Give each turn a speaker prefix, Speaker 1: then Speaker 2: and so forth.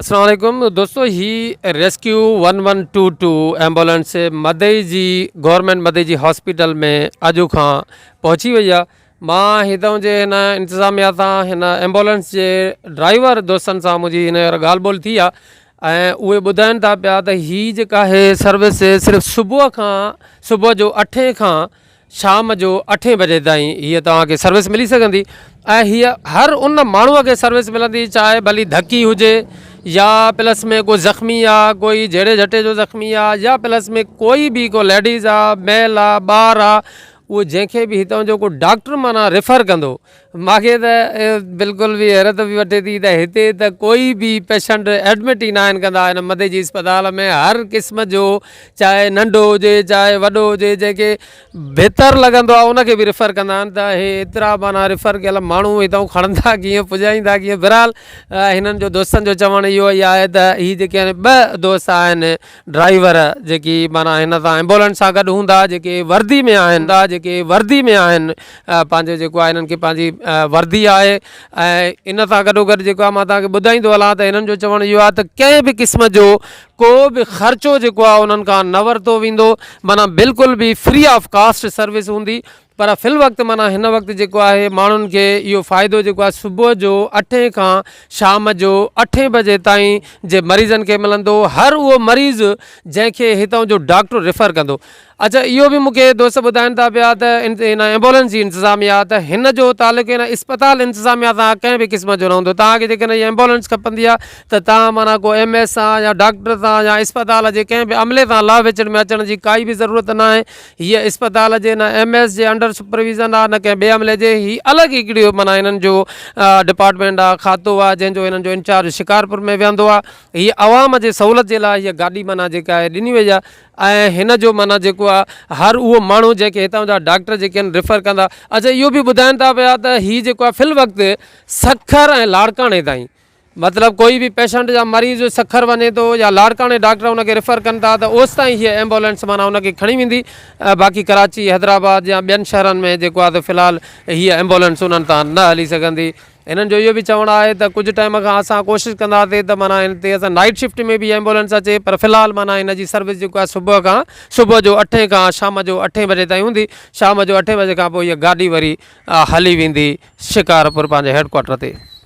Speaker 1: السلام عليڪم دوستو هي rescue one one two two ambulance Madai جي گورنمينٽ مدئي جي هاسپيٽل ۾ اڄ کان پهچي وئي آهي مان هتان جي هن انتظاميا سان هن ايمبولنس جي ڊرائيور دوستن سان منهنجي هينئر ڳالهه ٻولهه ٿي آهي ۽ اهي ٻڌائن ٿا پيا ته هي جيڪا آهي سروس صرف صبح کان صبح جو اٺين کان شام جو اٺين بجي تائين هيء توهان کي سروس ملي سگهندي ۽ هيء هر ان ماڻهوء کي سروس ملندي چاهي ڀلي ڌڪي هجي يا پلس ۾ ڪو زخمي آ ڪوئي جهيڙي جهٽي جو زخمي آ يا پلس ۾ ڪوئي به ڪو ليڊيز آ ميل آ ٻار آ اهو جنهن کي به هتان جو ڪو ڊاڪٽر معنيٰ ريفر ڪندو مانکي ته بلڪل به حيرت به وٺي ٿي ته هتي ته ڪوئي به پيشنٽ ايڊمٽ ئي ناهن ڪندا هن مدي جي اسپتال ۾ هر قسم جو چاهي ننڍو هجي چاهي وڏو هجي جنهن کي بهتر لڳندو آهي ان کي به ريفر ڪندا آهن ته هي ايترا معنيٰ ريفر ڪيل ماڻهو هتان کڻندا ڪيئن پڄائيندا ڪيئن بهرحال هنن جو دوستن جو چوڻ اهو ئي آهي ته هي جيڪي آهن ٻه دوست آهن ڊرائيور جيڪي معنيٰ هن سان ايمبولنس سان گڏ هوندا جيڪي وردي ۾ آهن جيڪي وردي ۾ آهن پنهنجو جيڪو آهي هنن کي پنهنجي وردي آهي ۽ ان سان گڏو گڏ جيڪو آهي مان توهان کي ٻڌائيندو هلان ته هنن جو چوڻ اهو آهي ته ڪنهن به قسم جو ڪو به خرچو جيڪو آهي انهن کان نه ورتو ويندو معنيٰ بلڪل به فري آف ڪاسٽ سروس هوندي پر في الوقت معنيٰ هن وقت جيڪو آهي ماڻهن کي اهو فائدو جيڪو آهي صبح جو اٺين کان شام جو اٺين بجي تائين جي مريضن کي ملندو هر اهو مريض جنهن کي هتان جو ڊاڪٽر ريفر ڪندو اڇا اهو به مونکي دوست ٻڌائن ٿا پيا ته هن ايمبولنس جي انتظاميا ته هن جو تعلق هن اسپتال انتظاميا سان ڪنهن به قسم جو نه هوندو توهان کي جيڪڏهن هي ايمبولنس کپندي آهي ته توهان معنيٰ ڪو ايم ايس سان يا ڊاڪٽر سان يا اسپتال جي ڪنهن به عملي سان لاهه وچڙ ۾ اچڻ جي ڪائي به ضرورت ناهي هيء اسپتال جي نه ايم ايس جي انڊر سپرويزن آ نه ڪنهن ٻئي عملي جي، هي الڳ هڪڙي معنيٰ هنن جو ڊپارٽمينٽ آ، کاتو آ، جنهن جو هنن جو انچارج شڪارپور ۾ ويهندو آ. هيء عوام جي سهولت جي لاء هيء گاڏي معنيٰ جيڪا آهي ڏني وئي آ ۽ هن جو معنيٰ جيڪو آ هر اهو ماڻهو جنهن کي هتان جا ڊاڪٽر جيڪي آهن ريفر ڪندا. اڇا اهو به ٻڌائن ٿا پيا ته هي جيڪو آ في الوقت سکر ۽ لاڙڪاڻي تائين مطلب ڪوئي به پيشنٽ يا مريض سکر وڃي ٿو يا لاڙڪاڻي ڊاڪٽر ان کي ريفر ڪن ٿا ته اوستائين هيء ايمبولينس معنيٰ ان کي کڻي ويندي باقي ڪراچي حيدرآباد يا ٻين شهرن ۾ جيڪو آهي ته في الحال هيء ايمبولينس انهن تان نه هلي سگهندي هنن جو اهو به چوڻ آهي ته ڪجهه ٽائيم کان اسان ڪوشش ڪنداسين ته معنيٰ هن تي اسان نائيٽ شفٽ ۾ به ايمبولينس اچي پر في الحال معنيٰ هن جي سروس جيڪو آهي صبح کان صبح جو اٺين کان شام جو اٺين بجي تائين هوندي شام جو اٺين بجي کان پوء هيء گاڏي وري هلي ويندي شڪارپور پنهنجي هيڊ ڪوارٽر تي.